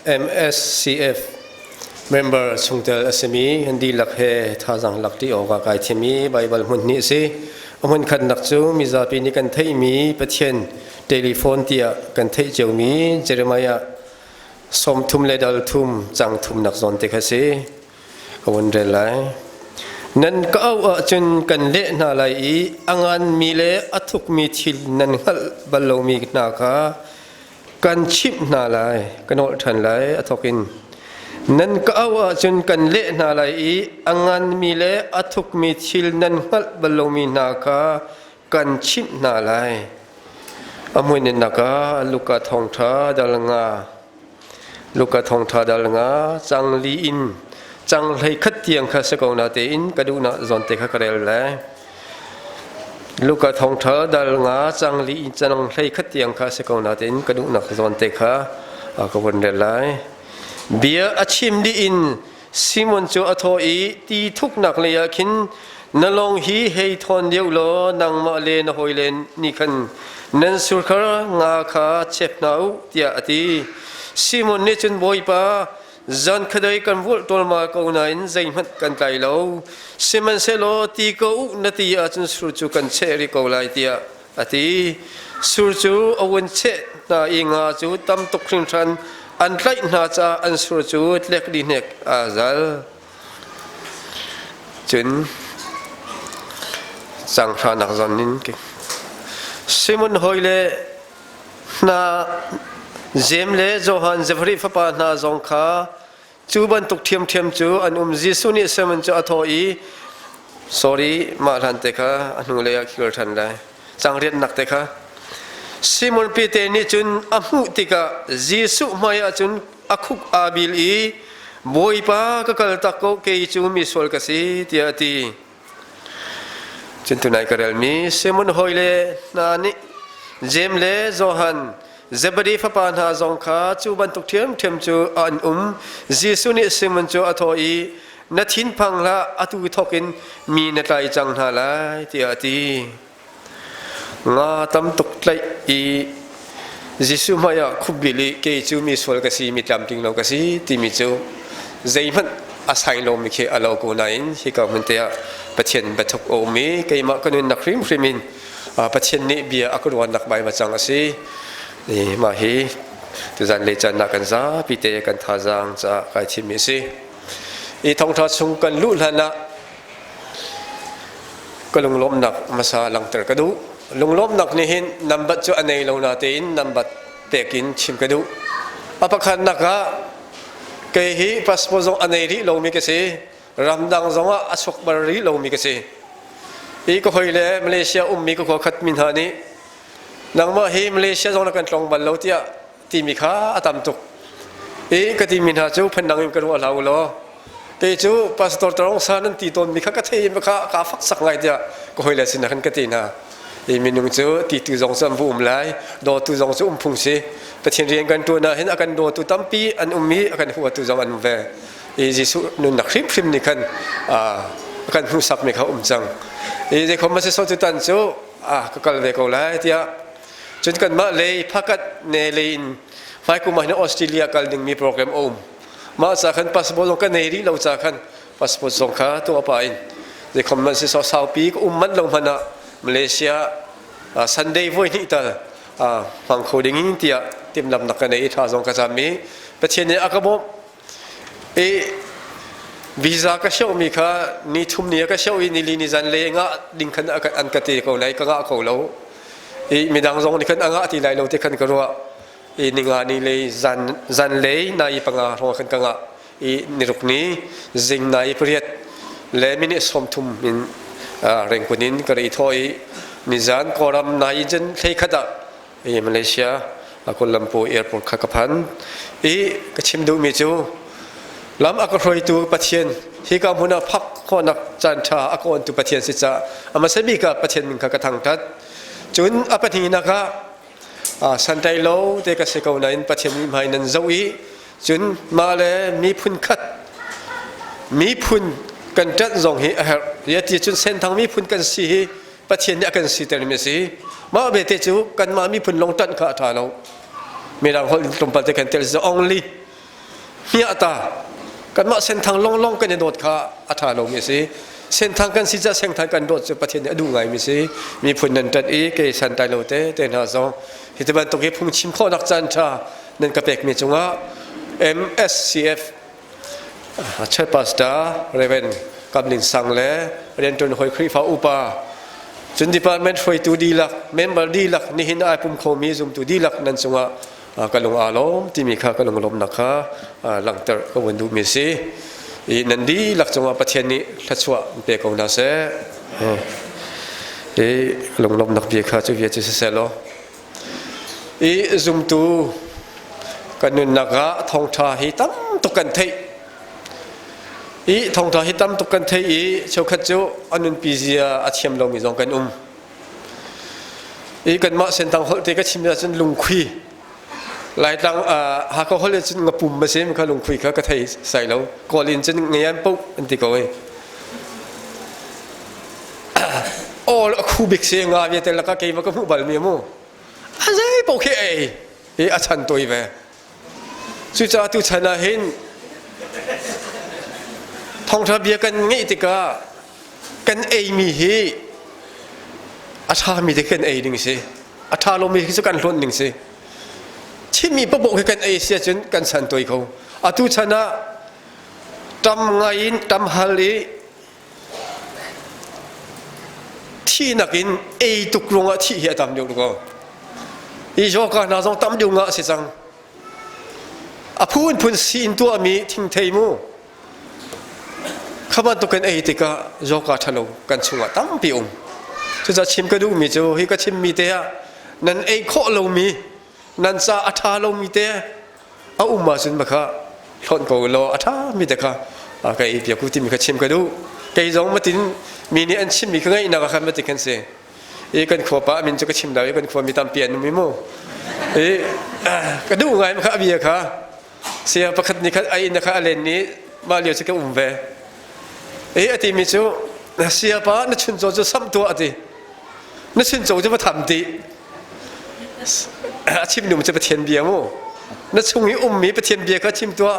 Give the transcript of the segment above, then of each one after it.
MSCF member chungtel a simi an dihlak he thazaang lak ṭi awkah kai thim i Baibal hmun hnih a si. A hmun khatnak cu mizapi nih kan theihmi Pathian telephone tiah kan theih ciomi Jeremiah 30 le dal thum cang thumnak zawn te kha si. Ka vun rel lai. Nan ka auh ahcun kan leh hna lai i a nganmi le a thukmi thil nan hngalh bal lomi hna kha kan chimh hna lai. Ka nolh ṭhan lai a thawk in. Nan ka auh ahcun kan leh hna lai i a nganmi le a thukmi thil nan hngalh bal lomi hna kha kan chimh hna lai. A hmun in naka Luka thawngṭha dal nga Luka thawngṭha dal nga cang li in cang hlei khat tiang kha si ko na tein ka duhnak zawn te kha ka rel lai. Luka thawngṭha dal nga cang li in cang hlei khat tiang kha si ko na tein ka duhnak zawn te kha ka vun rel lai. Bia a chim dih in Simon cu a thawh i ti thuknak lei ah khin na lawng hi hei thawn deuh law nangmah le na hawile nih khan nan surkhar nga kha chep hna u tiah a ti. Simon nih cun Bawipa, zan khadei kan vulh ṭualmal ko nain zeihmanh kan tlai lo. Sihmanhsehlaw ti ko u na ti ahcun sur cu kan cheh rih ko lai tiah a ti. Sur cu a vun cheh hna i nga cu tam tuk hringhran an tlaih hna caah an sur cu tlek dih hnek aa zal. Cun canghranak zon in Simon hawi le hna Jeim le Johan Zebedi fapa hna zong kha Cu bantuk ṭhiamṭhiam cu an um. Jesuh nih Simon cu a thawh i, Sorry, mah hlan te kha a hnulei ah khil ṭhan lai. Cangriatnak te kha. Simon Peter nih cun a hmuh tikah Jesuh hmaiah cun a khuk aa bil i, Bawipa, ka kal tak ko, kei cu misual ka si, tiah a ti. Cun tunai ka relmi Simon hawile hna nih Jeim le Johan, Zebedi fapa hna zong kha cu bantuk ṭhiamṭhiam cu an um. Jesuh nih Simon cu a thawh i, Na thinphang hlah, atu thawk in mi na tlai cang hna lai, tiah a ti. Nga tam tuk tlaih i Jesuh hmaiah khupbil i kei cu mi sual ka si, mi tlamtling lo ka si timi cu zeihmanh a sai lomi khi a lo ko nain hika hmun te ah Pathian biathuk a um i keimah ka nunnak hrimhrim in Pathian nih bia a ka ruahnak bai cang a si. Mah hi tuzan lei caan ah kan zapi te kan thazaang caah kai thimmi a si. I thawngṭha chung kan luh hlan ah ka lunglawmhnak hmasa langhter ka duh. Lunglawmhnak nih hin nambat cu a nei lo natein nambat pek in chim ka duh. A pakhatnak ah kei hi passport zong a nei rih lomi ka si. Ramdang zong ah a chuak bal rih lomi ka si. I ka hoi le Malaysia ummi ka khua khat mi hna nih nangmah hi Malaysia zong na kan tlong bal lo tiah timi kha a tam tuk. I ka timi hna cu phundang in ka ruah hlah u law kei cu pastor tarong sa nan ti tawnmi kha ka thei in kha ka fak sak ngai tiah ka hawile sin ah khan ka ti hna. I minung cu ti tu zong cu an vu um lai, dawtu zong cu um phung si. Pathian rian kan ṭuan ah hin a kan dawtu tampi an um i a kan huatu zong an um ve. I Jesuh nunnak hrimhrim nih khan a kan hmuhsakmi kha um cang. I zeikhom a si so cu tan cu ka kal ve ko lai tiah Cun kanmah lei phakat ne lei in hmaikum ah hin Australia kal dingmi program a um. Mah ca khan passport zong ka nei rih lo ca khan passport zong kha tuah pah in zeikhom man si saupi ka um manh lo hmanh ah Malaysia Sunday voi hnih tal hmang kho ding in tiah timhlamnak ka nei i tha zong ka cam i Pathian nih a ka bawmh i visa ka siohmi kha ni thum ni a ka sioh i nili ni zan le ngah ding khan an ka ti ko lai ka ngah kho lo i midang zong nih khan a ngah ti lai lo ti khan ka ruah i ninga ni le zan zan lei na i panga hrawng khan ka ngah i niruk ni zing na i pariat le minute 30 in rengkun in ka ri thaw i nizan kawram na i jen thlei khat ah i Malaysia Kuala Lumpur airport kha ka phan i ka chim duhmi cu lam a ka hruaitu Pathian hi ka hmun ah phak khawhnak caan ṭha a ka ontu Pathian si caah a hmasa bik ah Pathian min kha ka thangṭhat cun a pahnihnak ah santlai lo te ka si ko nain Pathian nih hmai nan zoh i cun mah le miphun khat miphun kan ṭanh zong hi a herh ti cun senthang miphun kan si hi Pathian nih a kan sitermi a si. Mah bete cu kanmah miphun lawng ṭanh kha a ṭha lo. Mirang holh in tlawmpal te kan tel only. Hmiah ta kanmah senthang longlong kan i dawt kha a ṭha lomi a si. Senthang kan si caah senthang kan dawt cu Pathian nih a duh ngaimi si. Miphun nan ṭanh i kei santlai lo te te hna zong hi ti bantuk hi phungchim khawhnak caan ṭha nan ka pekmi cungah MSCF Church Pastor Reverend Kam Ling Sang le rianṭuan hawi Khrihfa upa cun department hruaitu dihlak member dihlak nihin ai pum khomi zumtu dihlak nan cungah ka lung aa lawm timi kha ka lunglawmnak kha langhter ka vun duhmi a si. I nan dihlak cungah Pathian nih thluachuah pe ko hna seh. I lunglawmnak bia kha cu bia cu siseh law i zumtu kan nunnak ah thawngṭha hi tam tuk kan theih. I thawngṭha hi tam tuk kan theih i cheukhat cu a nunpi zia a thiam lomi zong kan um. I kanmah Sentang holh te ka chim ahcun lungkhui Laitlang Hakha holh in cun ngapum a si kha lungkhui kha ka thei sai lo. Kawl in cun ngean poh an ti ko ei. Aw a khu bik si nga vialte laka keimah ka hmuh bal mi mu. A zei poh khi ei i a chan toi ve. Cucaah tu chan ah hin thawngṭha bia kan ngeih tikah kan eimi hi a ṭhami te kan ei ding si. A ṭha lomi hi cu kan hlawnh ding si. Chinmi paohpaoh hi kan ei si ahcun kan san toi kho. Atu chan ah ṭam ngai in ṭam hal i Thihnak in ei tuk ruangah thih hi a tam deuh ko. Hi zawka hna zong tam deuh ngah a si cang. A phunphun si in tuahmi thingthei mu. Kha bantuk in ei tikah zawka ṭhalo kan chungah tampi um. Cucaah chim ka duhmi cu hi ka chimmi te ah nan ei khawh lomi nan ca a ṭha lomi te a um ahcun makha hlonh ko law a ṭhami te kha ka ei piak u timi kha chim ka duh. Kei zong matin mi nih an chimmi ka ngaihnak ah khan mati kan si. I kan khua pa a min cu ka chim lo i kan khua mi tampi an um i mu. I ka duh ngai makha a bia kha. Saya pakhat nih khan a inn kha a len ni mah lio cu ka um ve. I a timi cu saya pa na chuncaw cu samh tuah a ti. Na chuncaw cu va tham ti. A chim num cu Pathian bia mu. Na chung i ummi Pathian bia kha chim tuah.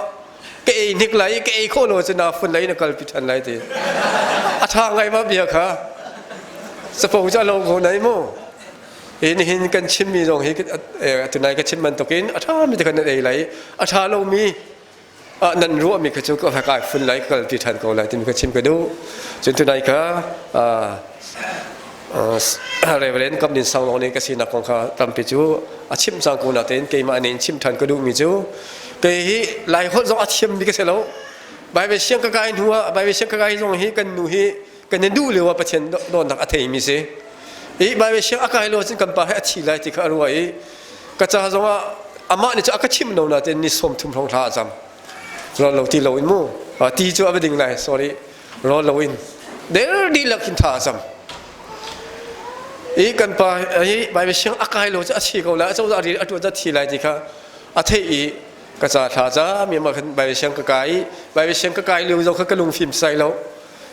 Ka ei hnik lai i ka ei khawh lo cu na fun lai na kalpi ṭhan lai ti. A ṭha ngai ma bia kha. Capo cu a lo ko nai mu. Hi nihin kan chimmi zong hi tunai ka chim bantukin a ṭhami te kha nan ei lai a ṭha lomi nan ruahmi kha cu ka kai fun lai ka kalpi ṭhan ko lai timi ka chim ka duh. Cun tunai kha Reverend Kam Din Sang Long nih ka sinak kong kha tampi cu a chim cang ko natein keimah nih chim ṭhan ka duhmi cu kei hi Lai holh zong a thiammi ka si lo. Bible siang ka kai hnu ah Bible siang ka kai zong hi kan nu hi kan i duh lio ah Pathian dawtnak a theimi si. I Bible siang a kai lo cun kan pa he a thi lai ti kha a ruah i ka ca zong ah amah nih cu a ka chim lo natein ni 30 hrawng thla a cam. Rawl lo ti lo in mu. Ti cu a va ding lai sorry. Rawl lo in der dihlak in tha a cam. I kan pa hi Bible siang a kai lo cu a thi ko lai a cozah ri a tuan a thi lai ti kha a theih i ka ca thla ca mi ma khan Bible siang ka kai i Bible siang ka kai lio zong kha ka lungfim sai lo.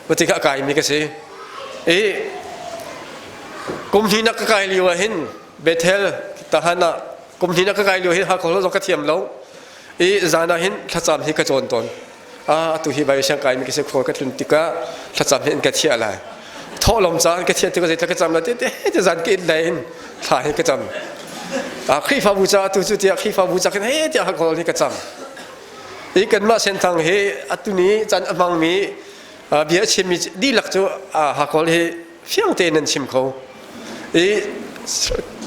Mati kha a kaimi ka si. I kum hnih nak ka kai lio ah hin Bethel Tahan ah kum hnih nak ka kai lio hin Hakha zong ka thiam lo. I zan ah hin thlacam hi ka cawn tawn. Ah atu hi Bible siang kaimi ka si khua ka tlun tikah thlacam hi an ka thiah lai. Thawhlawm caan ka thiah tikah zeitluk ka cam lai te te zan ka it lai in thla hi ka cam. Ah Khrihfabu ca atu cu tiah Khrihfabu ca khin he tiah Hakha hi ka cam. Hi kanmah Senthang hi atu ni caan a hmangmi bia a chimmi dihlak cu Hakol hi fiang tein nan chim kho. I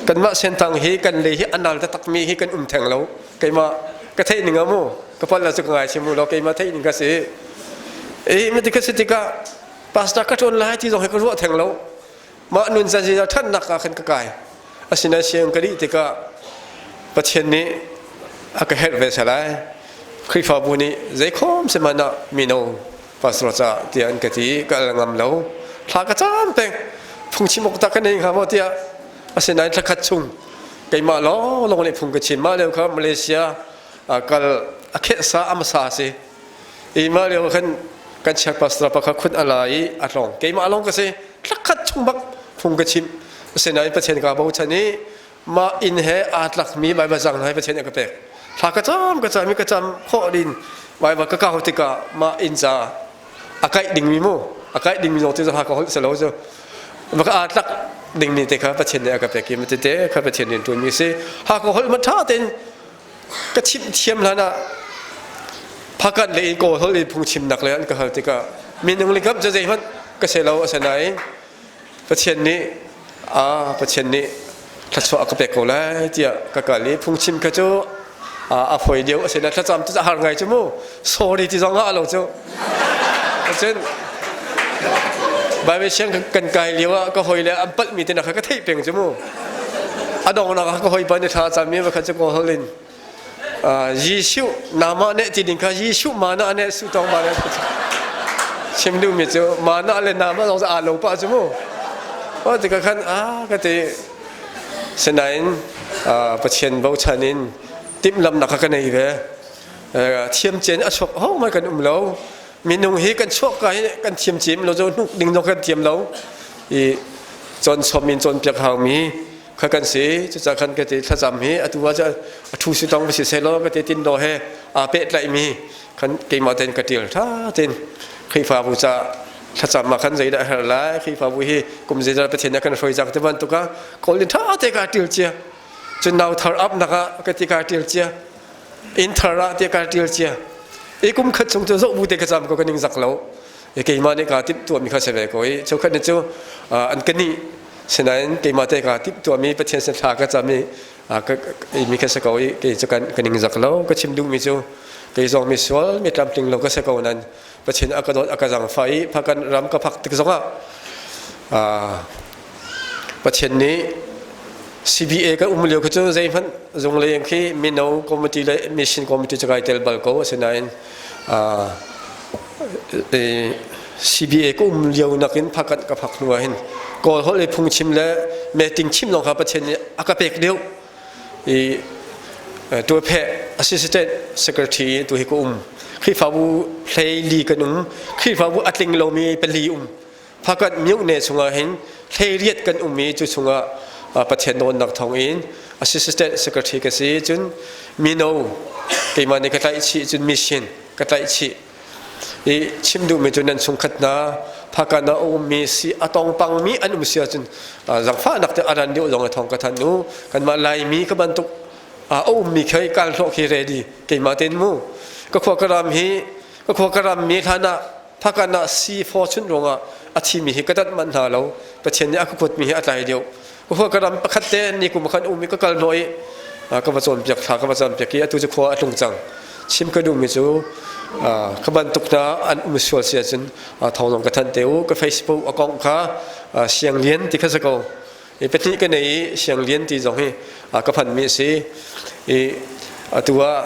kanmah Senthang hi kan lei hi a nal taktakmi hi kan um theng lo. Keimah ka theih ning ah mu ka palh lo cu ka ngai chim u law keimah theih ning ka si. I mati ka si tikah pastor ka ṭuan lai ti zong hi ka ruah theng lo. Mah nun chan ziza ṭhatnak ah khan ka kai. Asinain siang ka dih tikah Pathian nih a ka herh ve salai. Khrihfabu nih zeikhom sihmanh ah mino pastor ca tiah an ka ti ka al ngam lo. Thla ka cam peng. Phungchim awk tak ka nei hnga maw tiah. Asinain thla khat chung keimah lawnglawng nih phung ka chim. Mah lio kha Malaysia kal a khehsa a hmasa a si. I mah lio khan kan chiak pastor pa kha khut a la i a tlawng. Keimah lawng ka si. Thlakhat chung bak phung ka chim. Asinain Pathian ka bochan i mah inn he aa tlakmi Baibal cang hna hi Pathian a ka pek. Thla ka cam ka cam i ka cam khawh din Baibal ka kau tikah mah inn ca a kaih dingmi mu a kaih dingmi zong ti ha ka holh selo cu baka aa tlak dingmi te kha Pathian nih a ka pek i tete kha Pathian rian ṭuanmi si ha ka holh ma ṭha tein ka chimh thiam hlan ah phakan le in kawl holh in phungchimnak le an ka hal tikah minung le kam cu zeihmanh ka se lo a si nain Pathian nih a Pathian nih thluachuah a ka pek ko lai tiah ka kal i phungchim kha cu a fawi deuh a si na thlacam cu a har ngai cu mu sorry ti zong ah lo cu cun Bible siang kan kai lio ah ka hoi le an palh mi te na kha ka theih peng cu mu a dongnak ah ka hoi pa nih thla cam mi pakhat cu kawl holh in Jesuh nama ne ti ding kha Jesuh mana ne su tong ma ne chim duhmi cu mana le nama zong aa lo pah cu mu o ti ka khan a ka ti sinain Pathian bochan in timhlamnak kha ka nei ve thiam cen a chuak ho mai kan um lo minung hi kan chuak ka hi kan thiam cem lo zo hnuk ding zong kan thiam lo i cawn som in cawn piak hau mi kha kan si cucaah khan ka ti thlacam hi atu ah a thu si tong si selaw ka ti tin do he aa pehtlaih mi khan keimah ten ka tial tha tin Khrihfabu ca thlacam ah khan zeidah a herh lai Khrihfabu hi kum zeizat Pathian kan hruai cang ti bantuk ah kawl in tha te ka tial cia cun nau thar up nak ah ka ti ka tial cia inn thar ah ti ka tial cia i kum khat chung cu zoh bu te ka cam ko ka ning zak lo keimah nih ka timh tuah mi kha se ve ko i cheukhat nih cu an ka nih Sinain keimah te ka timhtuahmi Pathian sin thla ka cam i mi ka si ko i kei cu kan ka ningzak lo ka chim duhmi cu kei zong mi sual mi tlamtling lo ka si ko nan Pathian a ka dawt a ka zangfah i phakan ram ka phak tik zongah Pathian nih CBA ka um lio khi cu zeihmanh zung leng khi mino committee le mission committee cu kai tel bal ko asinain CBA ka um lio nakin phakat ka phak hnu ah hin Kawl holh i phungchim le meeting chim lawng kha Pathian nih a ka pek deuh i tuapheh assistant secretary tu hi ka um Khrihfabu hlei li kan um Khrihfabu a tling lomi pali um phakat myone chungah hin hleiriat kan um i cu chungah Pathian nawnnak thawng in assistant secretary ka si cun mino keimah nih ka tlaih chih cun mission ka tlaih chih i chim duhmi cu nan chungkhat hna phakan ah a ummi si a tongpangmi an um si ahcun zangfahnak te a ran deuh zong a thong ka than u kanmah Laimi ka bantuk a ummi khi kal hlawh khi ready keimah ten mu ka khua ka ram hi ka khua ka ram mi hlan ah phakan ah si for chun ruangah a thimi hi ka dat manh hna lo Pathian nih a ka kuatmi hi a tlai deuh ka khua ka ram pakhat te ni kum khan um i ka kal hnawh i ka va cawnpiak thla ka va cawnpiak i atu cu khua a tlung cang chim ka duhmi cu ka bantuk hna an um sual si ahcun thawng zong ka thanh te u ka Facebook account kha Siang Lian ti kha si ko i pahnih ka nei i Siang Lian ti zong hi ka phanmi a si i atu ah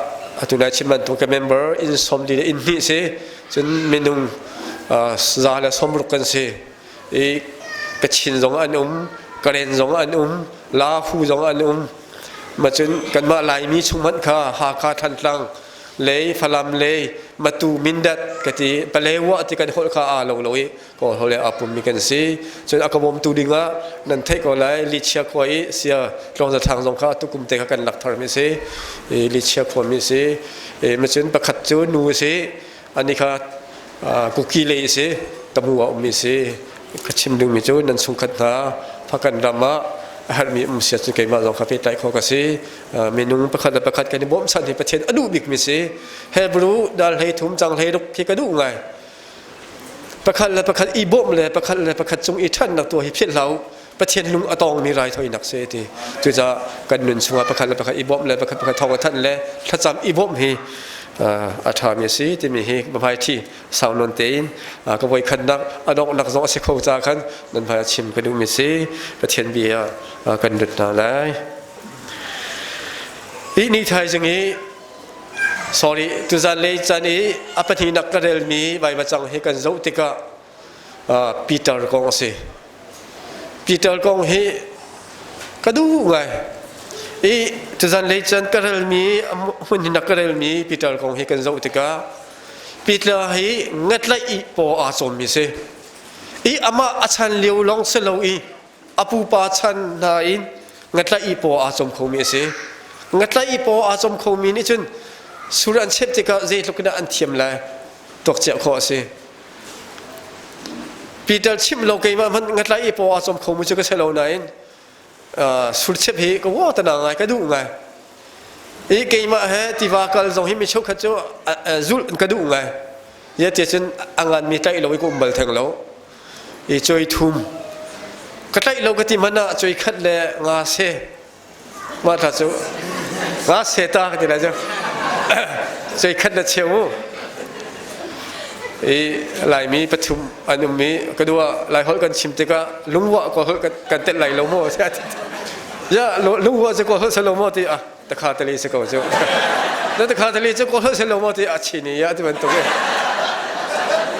atu nai chim bantuk ka member inn som li le inn hnih si cun minung za le sawmruk kan si i Kachin zong an um, Karen zong an um, Lahu zong an um. Macun kanmah Laimi chung hmanh kha Hakha Thantlang lei Falam lei Matu Mindat ka ti Palewa ti kan holh kha aa lo lo i Kawl holh le aa pummi kan si. Cun a ka bawmtu dingah nan theih ko lai Lichia khua i sia Tlawngzathlang zong kha tukum te kha kan lak tharmi si. I Lichia khuami si. I macun pakhat cu nu a si. Ani kha Kuki lei a si, Tamu ah ummi a si. Ka chim dingmi cu nan chungkhat hna phakan ram ah a herhmi um si ahcun keimah zong kha pehtlaih khawh ka si. Minung pakhat le pakhat kan i bawmchan hi Pathian a duh bikmi si. Hebrew dal 13 cang 16 khi ka duh ngai. Pakhat le pakhat i bawmh le pakhat le pakhat cung i ṭhatnak tuah hi philh hlah u. Pathian lung a tawngmi raithawinak si ti. Cucaah kan nun chungah pakhat le pakhat i bawmh le pakhat pakhat thawng a thanh le thlacam i bawmh hi a ṭhami a si timi hi hmai thi sau nawn tein ka voikhatnak a donghnak zong a si kho ca khan nan hmai ah chim ka duhmi si Pathian bia kan lut hna lai. Hi ni thaizing i sorry tuzan lei caan i a pahnihnak ka relmi Baibal cang hi kan zoh tikah Peter kong a si. Peter kong hi ka duh ngai. I tuzan lei caan ka relmi hmun hin ka relmi Peter kong hi kan zoh tikah Peter hi ngatlaih i paw aa cawmmi si. I amah a chan lio lawng si lo i a pupa chan hna in ngatlaih i paw aa cawm khomi a si. Ngatlaih i paw aa cawm khomi nih cun sur an chep tikah zeitluk in dah an thiam lai tuak cia khawh a si. Peter chimh lo keimah hmanh ngatlaih i paw aa cawm khomi cu ka si lo nain sur chep hi ka wa tana ngai ka duh ngai. I keimah he tiva kal zong hi mi cheukhat cu zulh ka duh ngai. Ya ti cun a nganmi tlaih lo i ka um bal theng lo. I choi thum ka tlaih lo ka ti hmanh ah choi khat le nga se Mah thla cu nga se ta ka ti lai cu. Choi khat le cheu mu. I Laimi pathum an um i ka dua Lai holh kan chim tikah lungwa ko holh kan telh lai lo maw ya lungwa cu ko holh se lo maw ti ah takha tali se ko cu na takha tali cu ko holh se lo maw ti a chini ya ti bantuk i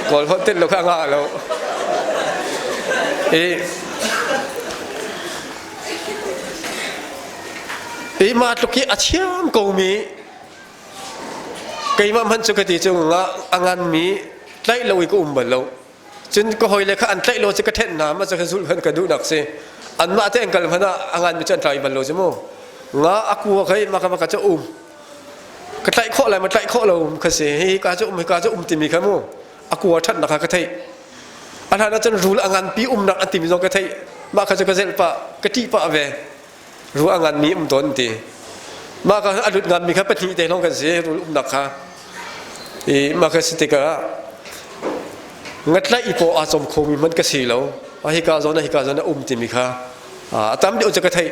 kawl holh telh lo kha nga lo i I mah tluk hi a thiam komi keimah hmanh cu ka ti cu nga a nganmi tlaih lo i ka um bal lo. Cun ka hawile kha an tlaih lo cu ka ṭhenh hna ma cu ka zulh khan ka duhnak si. Anmah te an kal hmanh ah a nganmi cu an tlai bal lo cu mu. Nga a kua kha i maka maka cu um. Ka tlaih khawh lai ma tlaih khawh lo kha si. Hi ka cu um hi ka cu um timi kha mu. A kua ṭhatnak kha ka theih. A hlan ahcun rul a nganpi umnak an timi zong ka theih. Mah kha cu ka zelh pah, ka ṭih pah ve. Rul a nganmi um tawn ti. Mah kha a lut nganmi kha pahnih te lawng kan si rul umnak kha. I mah kha si tikah ngatlaih i paw aa cawm khomi hmanh ka si lo. A hika zawn a hika zawn a um timi kha a tam deuh cu ka theih.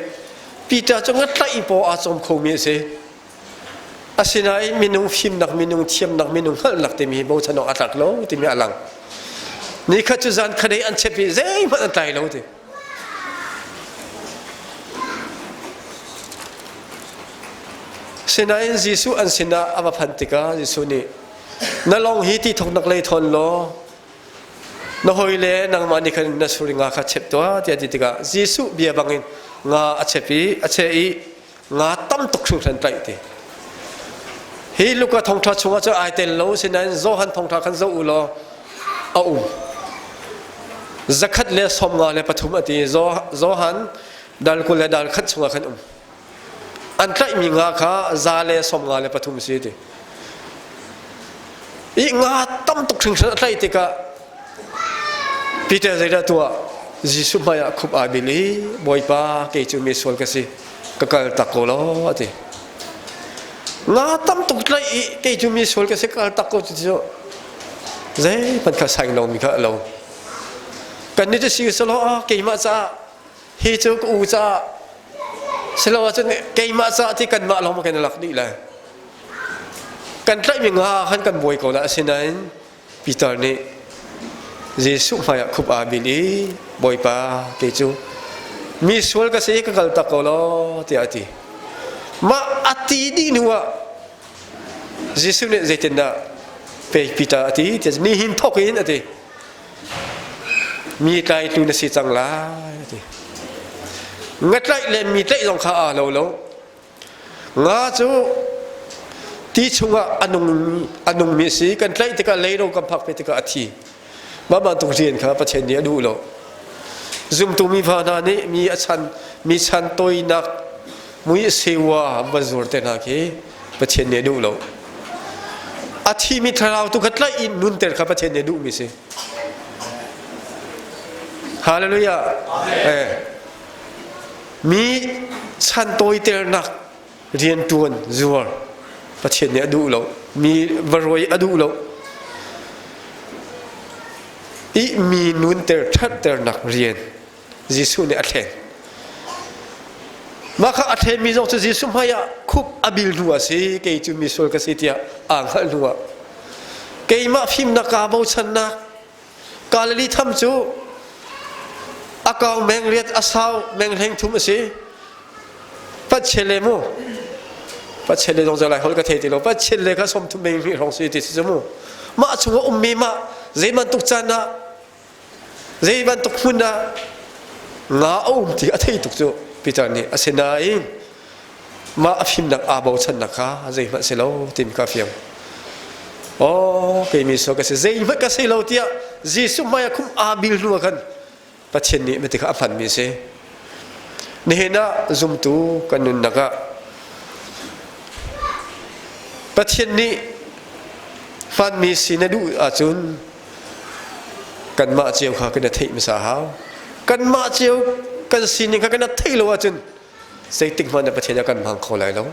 Peter cu ngatlaih i paw aa cawm khomi a si. Asinain minung fimnak, minung thiamnak, minung hngalhnak timi hi bochan awk a tlak lo timi a lang. Nikhat cu zan khat an chep i zeihmanh an tlai lo ti. Sinain Jesuh an sinah a va phanh tikah Jesuh nih na lawng hi ti thawknak lei thawn law na hawile nangmah nih khan na suri nga kha chep tuah tiah ti tikah Jesuh bia bangin nga a chep i a cheh i nga tam tuk hringhran tlaih ti hi Luka thawngṭha chungah cu ai tel lo sinain Johan thawngṭha khan zoh u law a um 153 a ti Johan dal 20 le dal khat chungah khan um an tlaihmi nga kha 153 si ti i nga tam tuk hringhran a tlaih tikah Peter zeidah tuah Jesuh hmaiah khup aa bil i Bawipa kei cu mi sual ka si ka kal tak ko law a ti nga tam tuk tlaih i kei cu mi sual ka si kal tak ko ti cu zeihmanh kha saing lomi kha a lo kan nih cu si selaw keimah caah hi cu ka u caah silo ahcun keimah caah ti kanmah lawng kan i lak dih lai kan tlaihmi nga khan kan buai ko la asinain Peter nih Jesuh hmaiah khup aa bil i Bawipa kei cu mi sual ka si ka kal tak ko law tiah a ti. Mah a ti dih hnu ah Jesuh nih zeitindah pei Peter a ti tiah nihin thawk in a ti. Mi tlaitu na si cang lai a ti. Ngatlaih le mi tlaih zong kha aa lo lo. Nga cu ti chungah a nung a nungmi a si. Kan tlaih tikah leiro kan phak ve tikah a thi. Mah bantuk rian kha Pathian nih a duh lo. Zumtu mi fa hna nih mi a chan mi chan toinak mui sewa va zur te hna khi Pathian nih a duh lo. A thimi thlarau tu kha tlaih in nunter kha Pathian nih a duhmi si. Hallelujah. Eh. Mi chan tawiternak rianṭuan zuar Pathian nih a duh lo. Mi va a duh lo. I mi nunter ṭhatternak rian Jesuh nih a thlen. Mah kha a thlenmi zong cu Jesuh hmaiah khup a bil hnu a si, kei cu mi sual ka si tiah aa hngalh hnu ah. Keimah fimnak kaa bochannak Galilee tham cu a kau meng riat a sau meng hleng thum a si. Patchele mu. Patchele zong lai hol ka thei ti lo. Patchele kha som thum meng hnih hrawng si ti si cu mu. Mah chungah ummi mah zei bantuk caan ah zei bantuk hmun ah nga a um ti a thei tuk cu Peter nih asinain mah a fimnak aa bochannak kha zeihmanh si lo timi kha a fiang. Oh, kei mi so ka si zeihmanh ka si lo tiah Jesuh hmai ah khum aa bil hnu ah khan Pathian nih mati kha a hmanmi a si. Nihin ah zumtu kan nunnak ah. Pathian nih hmanmi si na duh ahcun kanmah cio kha kan i theih hmasa hau. Kanmah cio kan sining kha kan i theih lo ahcun zeitik hmanh ah Pathian a kan hmang kho lai lo.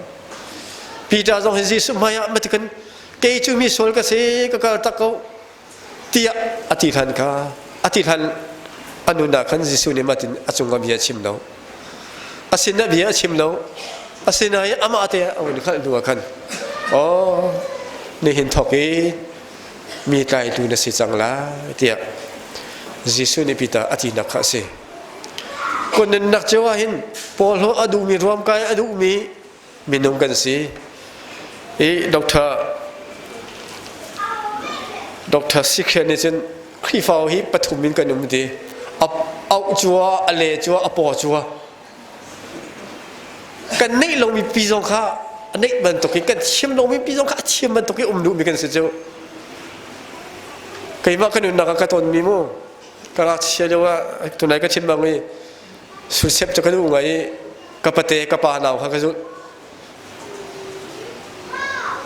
Peter zong hi Jesuh hmai ah matikan kei cu mi sual ka si ka kal tak ko tiah a ti hlan kha a ti hlan a nun ah khan Jesuh nih matin a cung ah bia a chim lo. A sin ah bia a chim lo. Asinain amah te a hun hngalh hnu ah khan aw nihin thawk i mi tlaitu na si cang lai tiah Jesuh nih Peter a tinak kha a si. Kun nunnak cio ah hin pawlhlawh a duhmi ruamkai a duhmi minung kan si. I Dr. Dr. Sikhian nih cun Khrihfa hi pathum in kan um ti. A auh cua, a le cua, a paw cua. Kan neih lomi pi zong kha a neih bantuk in kan thiam lomi pi zong kha a thiam bantuk in um duhmi kan si cu. Keimah ka nunnak ah ka tonmi mu ka ngakchia lio ah tunai ka chim bang i sulsep cu ka duh ngai i ka pate ka pa nau kha ka zulh.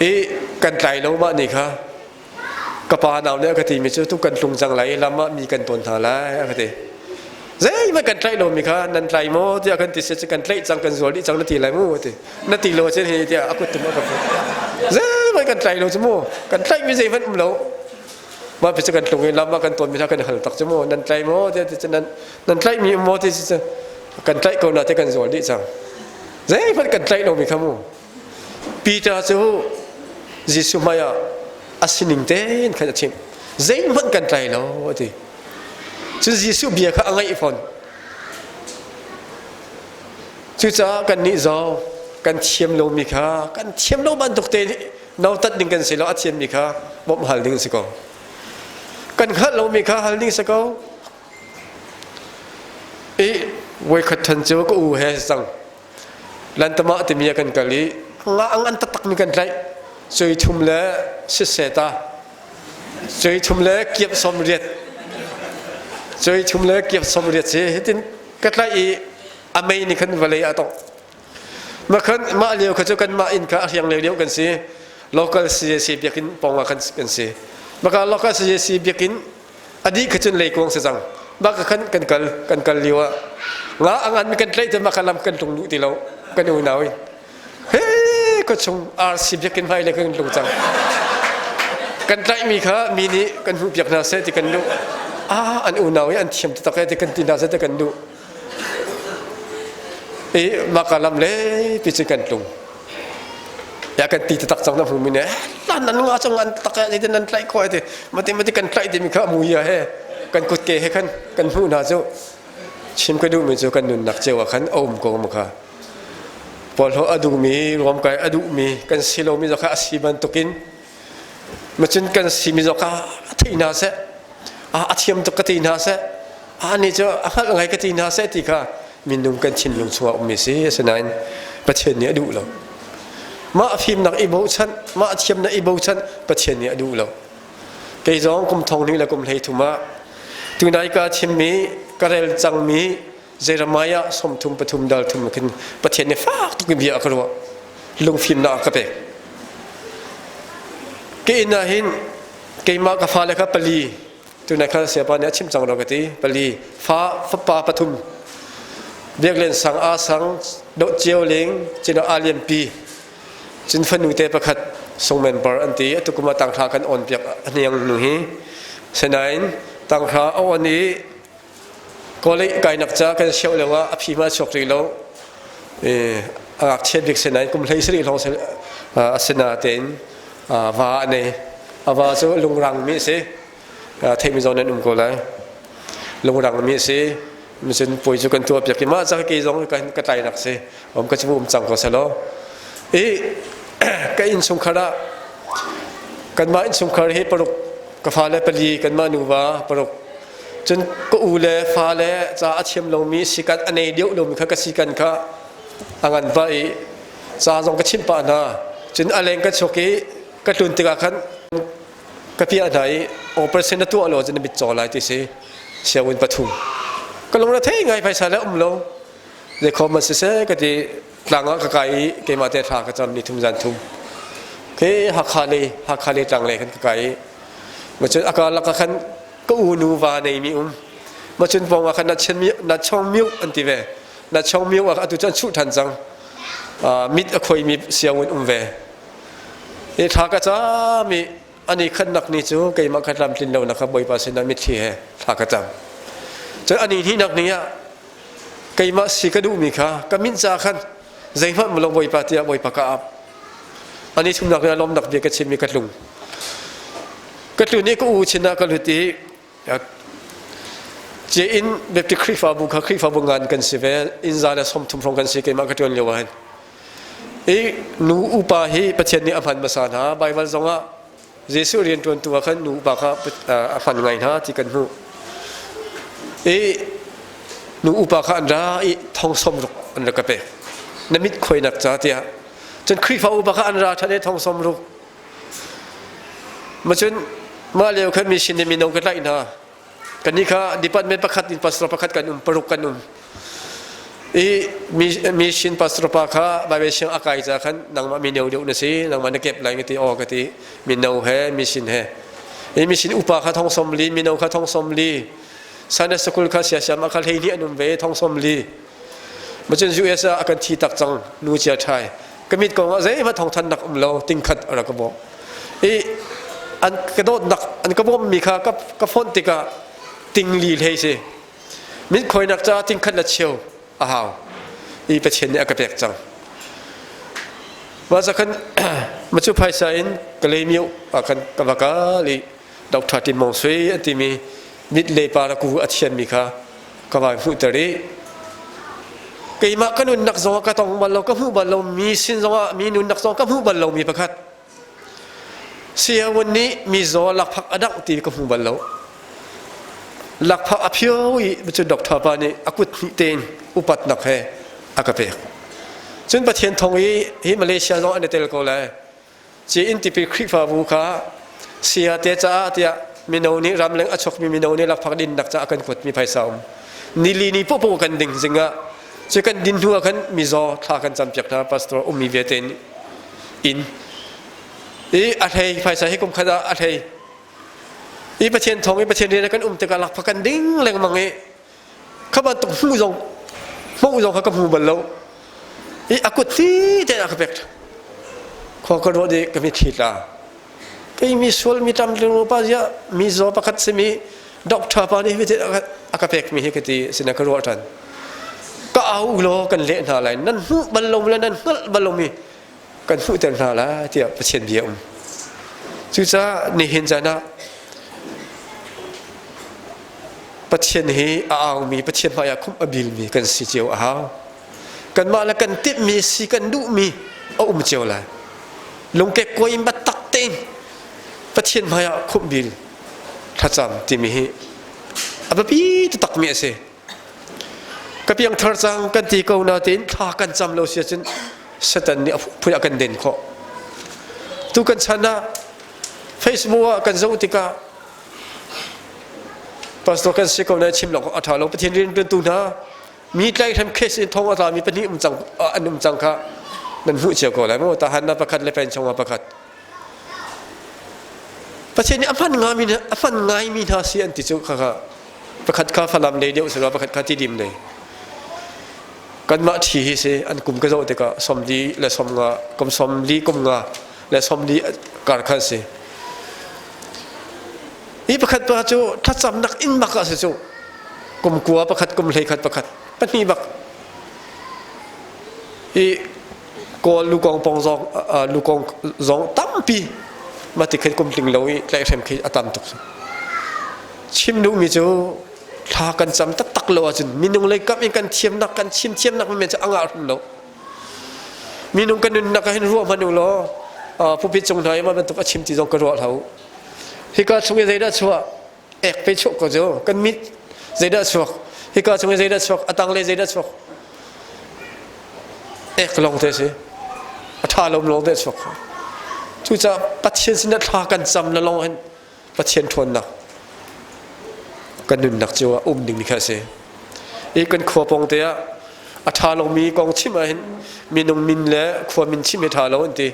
I kan tlai lo mah ni kha ka pa nau nih a ka timi cu tu kan tlung cang lai lam ah mi kan tawn hna lai a ka ti. Zeihmanh kan tlaih lomi kha nan tlai maw tiah kan ti si kan tlaih cang kan zual dih cang na ti lai mu ti. Na ti lo cun hi tiah a kut tum a ka put. Zeihmanh kan tlai lo cu mu kan tlaihmi zeihmanh um lo. Mah pi cu kan tlung i lam ah kan tawnmi hna kan hal tak cu mu nan tlai maw tiah ti cu nan nan tlaihmi um maw ti cu kan tlaih ko na te kan zual dih cang. Zeihmanh kan tlaih lomi kha mu. Peter cu Jesuh hmai ah a sining tein khan a chimh. Zeihmanh kan tlai lo a ti. Cun Jesuh bia kha a ngaih fawn. Cucaah kannih zong kan thiam lomi kha kan thiam lo bantuk te nautat ding kan si lo a thiammi kha bawmh hal ding si ko. Kan hngalh lomi kha hal ding si ko. I voikhat than cu ka u he cang. Lantama timi ah kan kal i nga a ngan taktakmi kan tlaih. Cui thum le siseta. Cui thum le kiap 80. Cui thum le kiap 80 si hitin ka tlaih i a mei nih khan vawlei a tongh. Makhan mah lio kha cu kanmah inn kha a hriang lio lio kan si. Local CAC biakinn pawng ah khan kan si. Maka local CAC biakinn a dih kha cun leikuang si cang bak khan kan kal kan kal lio ah nga a ngan kan tlaih te maka lam kan tlung duh ti lo kan unau in he ka chung RC biakinn hmai le kan tlung cang kan tlaih mi kha mi nih kan hmuh piak hna seh ti kan duh ah an unau i an thiam taktak e ti kan ti hna seh ti kan duh i maka lam le pi cu kan tlung ya kan ti tak cang na hmu mi ne lan nan nga cang an tak e ti nan tlaih khawh ti mati mati kan tlaih ti mi kha mu ya he kan kut ke he khan kan hmu na cu chim ka duh mi cu kan nunnak ceu ah khan a um ko mu kha porhlawh a duh mi ruamkai a duh mi kan si lo mi kha a si bantukin macun kan si mi kha a thei hna seh a thiam tuk ka ti hna seh ani cu a hngalh ngai ka ti hna seh ti kha minung kan thinlung chungah ummi si asinain Pathian nih a duh lo mah fimnak i bochan mah thiamnak i bochan Pathian nih a duh lo kei zong kum thong hnih le kum 13 ah tunai ka chimmi ka rel cangmi Jeremiah 33 dal thum khin Pathian nih fak tuk in bia a ka ruah lungfimnak a ka pek ke inn ah hin keimah ka fale kha pali Tunai kha sayapa nih a chim cang lo ka ti. Pali fa fapa pathum. Biaklen sang a sang doh cio ling cino a lian pi. Cun fanu te pakhat sungmen par an ti. Atu kuma tanghra kan on piak a hniang nu hi. Senain tanghra a on i kawlei kainak ca kan siau lio ah a phi ma chuak rih lo. A ngakchia bik senain kum hlei sarih lawng a sina tein va a nei. A va cu lungrang mi a si. Theimi zong nan um ko lai. Lungrang mi a si. Cun puai cu kan tuah piak i mah ca kei zong ka tlainak si. Om ka cu um cang ko selaw. I ka innchungkhar ah kanmah innchungkhar hi paruk ka fale pali kanmah nuva paruk cun ka u le fale ca a thiam lomi sikan a nei deuh lomi kha ka sikan kha a ngan pah i ca zong ka chimh pah hna cun a leng ka chuak i ka tlun tikah khan ka piah hna i operation na tuah lo cun na mit caw lai ti si sianginn pathum ka lung na thei ngai phaisa le um lo zeikhom man siseh ka ti tlang ah ka kai i keimah te thla ka cam ni thum zan thum. Khi Hakha lei Hakha lei tlang lei khan ka kai i macun a karlak ah khan ka unu va neimi um. Macun pawng ah khan na chen na chong miu an ti ve. Na chong miu ah atu cu an chuh than cang. Mit a khoimi sianginn um ve. I thla ka cam i ani khatnak ni cu keimah kha tlamtlin lo nak kha Bawipa sinah mitthli he thla ka cam. Cun ani hnihnak ni ah keimah si ka duhmi kha ka min ca khan zeihmanh mu lo Bawipa tiah Bawipa ka ap. Ani thumnak ni ah lawmnak bia ka chim i ka tlung. Ka tlun i ka u chin ah ka lut i Ce in Baptist Khrihfabu kha Khrihfabu ngan kan si ve inn za le 30 hrawng kan si keimah ka ṭuan lio ah hin. I nu upa hi Pathian nih a hman hmasa hna Baibal zongah Jesuh rianṭuantu ah khan nu upa kha a hman ngai hna ti kan hmuh. I nu upa kha an ra i thong 60 an rak ka pek. Na mit khuainak ca tiah. Cun Khrihfa upa kha an ra ṭhan i thong 60. Macun mah lio khan mi sin in mino ka tlaih hna. Kannih kha department pakhat in pastor pakhat kan um, paruk kan um. I mi sin pastor pa kha Bible siang a kai ca khan nangmah mino deuh na si, nangmah na kep lai ka ti, aw ka ti. Mino he, mi sin he. I mi sin upa kha thong 40, mino kha thong 40. Sunday school kha siasiam ah kha 12 an um ve, thong 40. Macun US ah a kan thi tak cang, nu chia ṭhai. Ka mit kong ah zeihmanh thawngthannak um lo, tingkhat a rak ka bawmh. I an ka dawtnak an ka bawmhmi kha ka, ka fonh tikah tingli hlei si. Mit khuainak caah tingkhat le cheu a hau. I Pathian nih a ka pek cang. Mah khan macu phaisa in Kalaymyo ah khan ka va kal i Dr. Tim Mong Sui an timi mit le paraku a thiammi kha ka vai hmuhter i keimah ka nunnak zongah ka tong bal lo ka hmuh bal lo mi sin zongah mi nunnak zong ka hmuh bal lo mi pakhat sianginn nih mi zaw lakphak a dangh ti ka hmu bal lo lakphak a phio i cu doctor pa nih a kut hnih tein upatnak he a ka pek cun Pathian thong i hi Malaysia zong an i tel ko lai Ci in tipil Khrihfabu kha saya te caah tiah mino nih ramleng a chokmi mino nih lakphak dinnak caah kan kuatmi phaisa um. Nili ni popo kan ding zingah cu kan din hnu ah khan mizaw thla kan campiak hna pastor ummi vialte in i a hlei phaisa hi kum khat ah a hlei i Pathian thawng i Pathian rian kan um tikah lakphak kan ding lengmang i kha bantuk hmuh zong hmuh zong kha ka hmu bal lo i a kut thi tein a ka pek khua ka ruah dih ka mitthli tla kei mi sual mi tam tlung pa zia mi zaw pakhat simi doctor pa nih hi a ka pek mi hi ka ti sina ka ruah ṭhan ka au law kan leh hna lai nan hmuh bal lo le nan hngalh bal lo mi kan hmuhter hna lai tiah Pathian bia um. Cucaah nihin caan ah Pathian hi a aumi Pathian hmaiah khumh a bilmi kan si cio a hau. Kanmah le kan timhmi si kan duhmi a um cio lai. Lungkek kuai in biatak tein Pathian hmaiah khumh bil thlacam timi hi a biapi takmi a si. Ka piangthar cang kan ti ko nain thla kan cam lo si ahcun Satan nih a phun a kan den khawh. Tu kan chan ah Facebook ah kan zoh tikah pastor kan si ko na chim lo a ṭha lo Pathian rian ṭuantu hna mi tlaihhrem case in thong a tlami pahnih um cang an um cang kha nan hmuh cio ko lai maw tahan na pakhat le pen chungah pakhat Pathian nih a hman ngaimi a hman ngaimi hna si an ti cu kha pakhat kha Falam lei deuh sila pakhat kha Tidim lei kanmah ṭhi hi si an kum ka zoh tikah 40 le 50 kum 40 kum nga le 40 kar khan si hi pakhat pa cu thlacamnak inn bak ah si cu kum kua pakhat kum 11 pakhat pahnih bak i Kawl lukong pong zong lukong zong tampi mah ti khin kum tling lo i tlaihhrem khi a tam tuk chim duhmi cu thla kan cam taktak lo ahcun minung lei kam in kan thiamnak kan chim thiamnak men cu a ngah hrim lo minung kan nunnak ah hin ruah hmanh u law pulpit cung hna i mah bantuk a chim ti zong ka ruah hlah u hika chung i zeidah chuah ek pe chuak ko cu kan mit zeidah chuak hika chung i zeidah chuak a tang le zeidah chuak ek lawng te si a ṭha lo lawng te chuak cucaah Pathian sinah thla kan cam la lawng hin Pathian ṭhawnnak kan nunnak cio ah um ding kha a si i kan khua pawng te ah a ṭha lomi kong chim ah hin minung min le khua min chim hi ṭha lo an ti.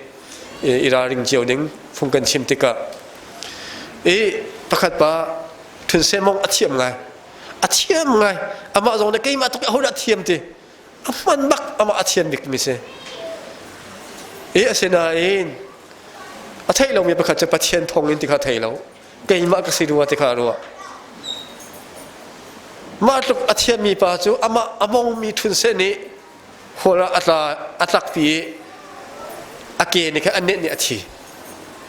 I ralring cio ding phung kan chim tikah i pakhat pa Thun Semong a thiam ngai. A thiam ngai. Amah zong nih keimah tuk aho dah thiam ti. A hman bak amah a thiam bik mi si. I asinain a theih lomi pakhat cu Pathian thawng in ti kha thei lo. Keimah ka si rua ti kha a ruah. Mah tluk a thiammi pa cu amah a mongmi Thun Seh nih hual ah a tla a tlakpi i a ke nih khan a nenh nih a thi.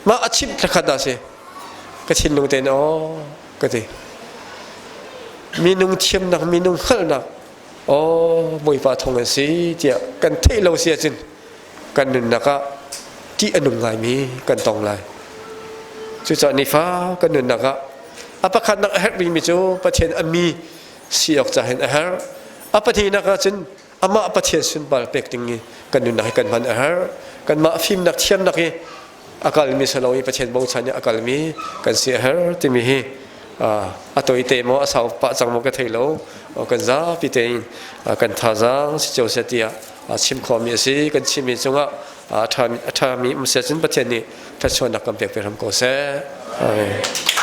Mah a chimh thlakhat ah si ka thinlung tein aw ka ti. Minung thiamnak minung hngalhnak aw Bawipa thawng an si tiah kan theih lo si ahcun kan nunnak ah ṭih a nung ngaimi kan tong lai. Cucaah nifa kan nunnak ah a pakhatnak a herh bikmi cu Pathian a mi si awk ca hin a herh. A pahnihnak ah cun amah Pathian sunpar pek ding i kan nunnak hi kan hman a herh. Kanmah fimnak thiamnak hi a kalmi si lo i Pathian bochan i a kalmi kan si a herh timi hi a toite maw a sau pah cang maw ka thei lo. Kan zapi tein kan thazaang si cio seh tiah chim khawhmi a si. Kan chimmi cungah a ṭhami um seh cun Pathian nih thluachuahnak kan pek ve hram ko seh. Amen.